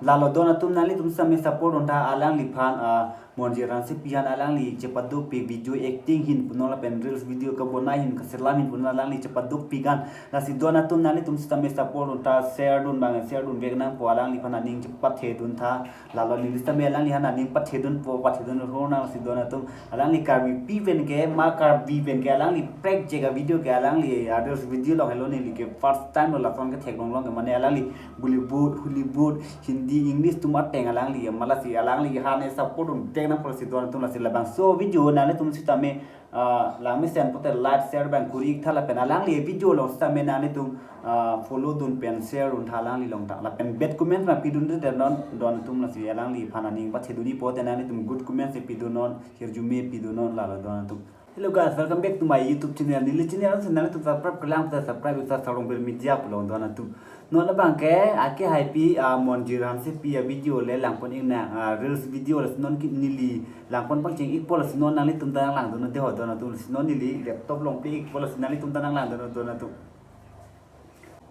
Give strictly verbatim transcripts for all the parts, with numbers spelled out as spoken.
Lalo don atum, nanglitum sitame support duntha alangliphan, ah, Monjir Hansepi aphan. Alangli chepadukpik video acting ahin punon lapen reels video kebonai ahin, kaselam ahin punon alangli chepadukpik an. Lasi don atum, nanglitum sitame support duntha, share dun abang share dunvek nangpo, alangliphan aning chepathe duntha. Lalo neli sitame alangliphan aning pathe dunpo, pathe dun ro nang, lasi don atum. Alangli Karbipi pen ke, ma Karbi pen ke alangli prekjak a video ke alangli a reels video along helo, neli ke first time lo lason ke theklong long ke, mane alangli Bollywood, Hollywood, Hindi, English atum ateng alangli, ma lasi alangliphan support dunvek nangpo, lasi don atum. Lasi labangso video nanglitum sitame, ah, langmesen pulote like share abang kuri-iktha lapen alangli video along sitame nanglitum, ah, follow dun pen share duntha alangli along ta. Lapen bad comment ma pidunde don, don atum, lasi alangliphan aning pathe dunji pulote nanglitum good comment si pidunon, hirjume pidunon, lalo don atum. Hello guys, welcome back to my YouTube channel. Neli channel si nanglitum subscribe kelang pulote subscribe-ik tha, Sarong Bel Media pu along don atum. Non labang ke ake haipi, ah, Monjir Hansepi a video le langpon-ik nang, ah, reels video, lasi non ke neli langpon pangcheng-ikpo, lasi non nanglitum ta nanglangdun de ho don atum. Lasi non neli laptop along pi-ikpo, lasi nanglitum ta nanglangdun don atum.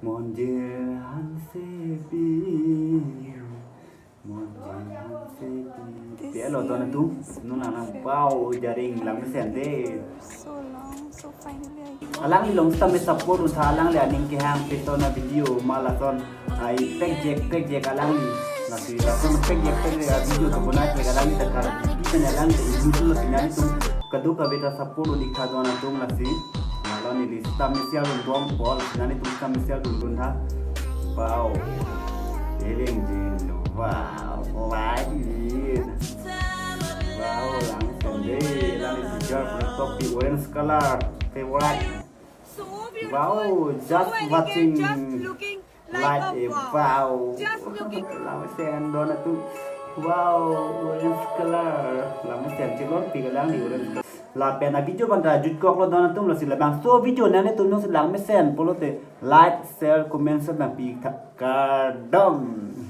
Monjir Hansepi, Monjir Hansepi. This Pelo don atum, year nang nang is wow, jaring langmesen de. So long, so finally I Alangli along sitame support duntha, alangli aning kehang peton a video ma lason, ah, prekjak prekjak alangli. Lasi lason prekjak prekjak a video kebonai pek alangli ta Karbipi pen alangli ta ilu tu, lasi nanglitum kadokave ta support dun-iktha don atum. Lasi lalo neli sitame share dun bompo, lasi nanglitum sitame share dun duntha. Wow. Eling jin. Wow. Like it. Wow, langmesen de. Langli bijar pulo topi orange color. Favorite. So beautiful, Wow, so just elegant, watching just looking like like a a wow. Wow. Just looking. Langmesen don atum. Wow, orange color. Langmesen, chelongpi alangli orange color. Lapen a video abang ta jutkoklo don atum, lasi labangso video nanglitum jongsi langmesen pulote like, share, comment, share abang pi-iktha. Kardom.